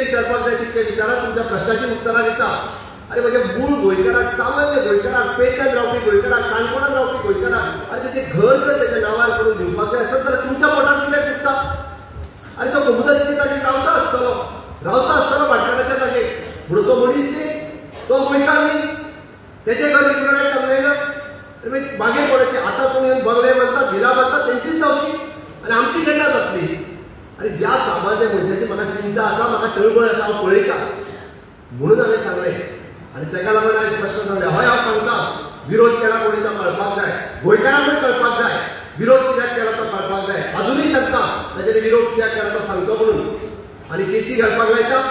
विचारपाक जाय तितकें विचारा, तुमच्या प्रश्नाची उत्तरां दिता. अरे म्हज्या मूळ गोंयकाराक, सामान्य गोंयकाराक, पेडण्यान रावपी गोंयकाराक, काणकोणान रावपी गोंयकाराक अरे तेचें घर जर तेच्या नांवार करून दिवपाक जाय आसत जाल्यार तुमच्या पोटांत कित्याक दुखता? अरे तो कोमुदादीच्या जागेर रावता आसतलो, रावता आसतलो भाटकाराच्या जागेर, म्हणून तो मनीस न्ही, तो गोंयकार न्ही, तेचें घर रेग्युलरायज जावंक ना. अरे मागीर कोणाचे आतां कोण येवन बंगले बांदतात, विला बांदतात, तेंचीच जावची आनी आमची केन्ना जातली? आनी ज्या सामान्य मनशाची म्हाका चिंता आसा, म्हाका तळमळ आसा, हांव पळयता, म्हणून हांवें सांगलें. आनी ताका लागून हांवें स्पश्ट सांगलें, हय हांव सांगता, विरोध केला कोणी तो कळपाक जाय, गोंयकारांकूय कळपाक जाय, विरोध कित्याक केला तो कळपाक जाय. अजुनूय सांगता ताचेर विरोध कित्याक केला तो सांगतो म्हणून. आनी केसी घालपाक लायता,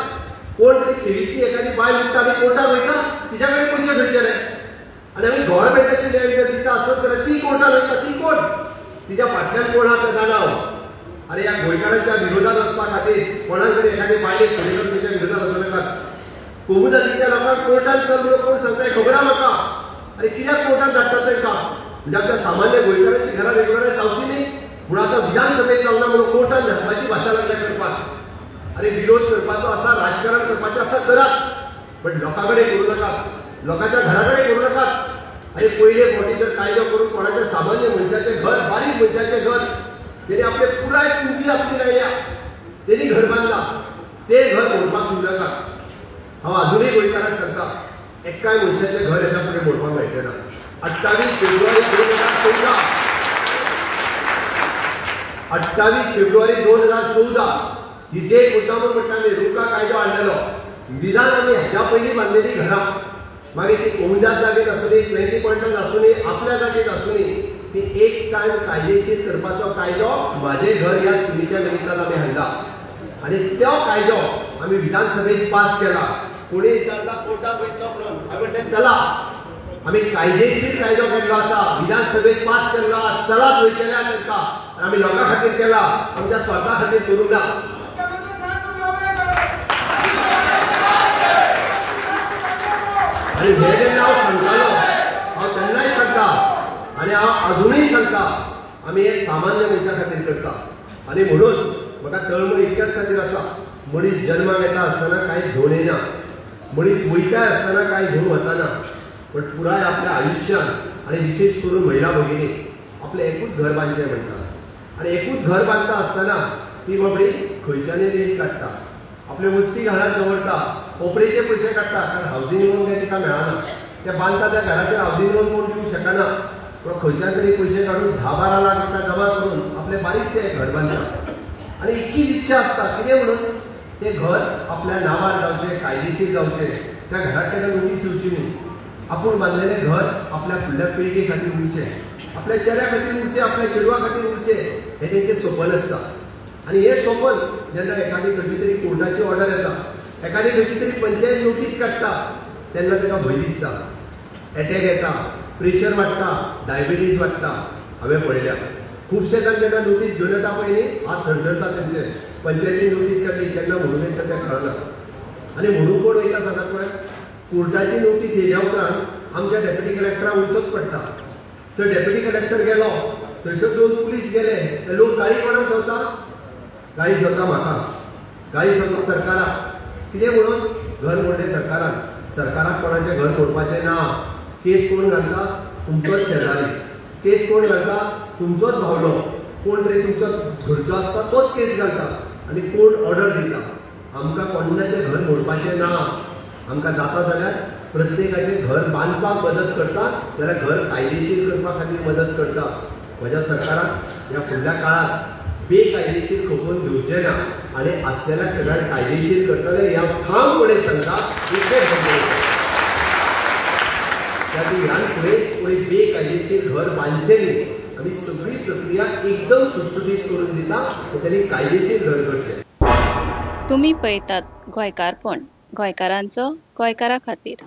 कोण तरी खेरीतली एखादी बायल उठ्ठा आनी कोर्टाक वयता, तिच्या कडेन पयशे खंयचे रे? आनी आमी गव्हर्मेंटाची लँड जर दिता आसत जाल्यार ती कोर्टान वयता, ती कोण, तिच्या फाटल्यान कोण आसा तें जाणा हांव. अरे ह्या गोंयकारांच्या विरोधात वचपा खातीर कोणाक तरी एखादी बायलेक सोडिल्लो तेच्या विरोधात वचूं नाकात. कोमुदादीच्या लोकांक कोर्टान चल म्हणून कोण सांगता हें खबर आहा म्हाका. अरे कित्याक कोर्टान धाडटात तांकां? म्हणजे आमच्या सामान्य गोंयकारांची घरां रेग्युलरायज जावची न्ही म्हणून आतां विधानसभेत जावना म्हणून कोर्टान धाडपाची भाशा लागल्या करपाक. अरे विरोध करपाचो आसा, राजकारण करपाचें आसा, करात, पण लोकां कडेन करूं नाकात, लोकांच्या घरा कडेन करूं नाकात. अरे पयले फावटी जर कायदो करून कोणाच्या सामान्य मनशाचें घर, बारीक मनशाचें घर, तेणी आपले पुराय पुंजी आपली लायल्या, तेणी घर बांदला, तें घर मोडपाक दिवं नाकात. हांव अजुनूय गोंयकारांक सांगता, एकाय मनशाचें घर हेच्या फुडें मोडपाक मेळचें ना. 28 फेब्रुवारी 2014, 28 फेब्रुवारी 2014 ही डेट मुद्दामून म्हटल्यार आमी रुका कायदो हाडलेलो. निदान आमी हेच्या पयलीं बांदलेलीं घरां, मागीर ती कोमुनिदाद जागेत आसूं, 20 पॉयंटान आसूं, आपल्या जागेत आसूं, ती एक टायम कायदेशीर करपाचो कायदो म्हाजें घर ह्या स्किमीच्या निमित्तान आमी हाडला आनी तो कायदो आमी विधानसभेत पास केला. कोणी विचारता कोर्टात वयतलो म्हणून, हांवें म्हटलें चला, आमी कायदेशीर कायदो केल्लो आसा, विधानसभेत पास केल्लो आसा, चलात वयतले तांकां. आमी लोकां खातीर केला, आमच्या स्वता खातीर करूंक ना. आनी हें जेन्ना हांव सांगतालो, हांव तेन्नाय सांगता आनी हांव अजुनूय सांगता, आमी हें सामान्य मनशा खातीर करता. आनी म्हणून म्हाका तळमळ इतक्याच खातीर आसा, मनीस जन्माक येता आसतना कांय घेवन येना, मनीस वयताय आसतना कांय घेवन वचना, पण पुराय आपल्या आयुश्यांत आनी विशेश करून महिला भगिनी आपलें एकूच घर बांदचें म्हणटा. आनी एकूच घर बांदता आसतना ती बाबडी खंयच्यानय रीण काडटा, आपले वस्ती घरांत दवरता, ओपरेचे पयशे काडटा, कारण हावजींग लोन काय तिका मेळना, त्या बांदता त्या घराचेर हावजींग लोन कोण दिवंक शकना, पूण खंयच्यान तरी पयशे काडून 10-12 लाख रुपया जमा करून आपलें बारीकशें एक घर बांदता. आनी इतकीच इच्छा आसता कितें म्हणून तें घर आपल्या नांवार जावचें, कायदेशीर जावचें, त्या घराक केन्ना नोटीस येवची न्ही, आपूण बांदलेलें घर आपल्या फुडल्या पिळगे खातीर उरचें, आपल्या चेड्या खातीर उरचें, आपल्या चेडवा खातीर उरचें, हें तेंचें सपन आसता. आनी हें सपन जेन्ना एखादी खंयची तरी कोर्टाची ऑर्डर येता, एखादी खंयची तरी पंचायत नोटीस काडटा, तेन्ना ताका भंय दिसता, एटॅक येता, प्रेशर वाडटा, डायबिटीज वाडटा. हांवें पळयल्या खुबशे जाण जेन्ना नोटीस घेवन येता पळय न्ही, हात थरथरता तेंचे. पंचायतीन नोटीस काडली केन्ना म्हणून येता तें कळना. आनी म्हणून कोण वयता सांगात पळय, कोर्टाची नोटीस येयल्या उपरांत आमच्या डेप्युटी कलेक्टराक वयचोच पडटा. थंय डेप्युटी कलेक्टर गेलो, थंयसर 2 पुलीस गेले, ते लोक गाळी कोणाक सोदता? गाळी सोदता म्हाका, गाळी सोदता सरकाराक. कितें म्हणून? घर मोडलें सरकारान. सरकाराक कोणाचें घर मोडपाचें ना. केस कोण घालता? तुमचोच शेजारी. केस कोण घालता? तुमचोच भावलो, कोण तरी तुमचो घरचो आसता तोच केस घालता आनी कोर्ट ऑर्डर दिता. आमकां कोणाचें घर मोडपाचें ना. आमकां जाता जाल्यार प्रत्येकाचें घर बांदपाक मदत करता, जाल्यार घर कायदेशीर करपा खातीर मदत करता. म्हज्या सरकारान ह्या फुडल्या काळांत बेकायदेशीर खपोवन घेवचें ना आनी आसलेल्या सगळ्यांक कायदेशीर करतले ह्या ठामपणे सांगता. इतलें त्या ह्यान फुडें कोणी बेकायदेशीर घर बांदचें न्ही. आमी सगळी प्रक्रिया एकदम सुटसुटीत करून दिता, त्यांनी कायदेशीर घर करचें. तुमी पळयतात गोंयकारपण, गोंयकारांचो गोंयकारा खातीर.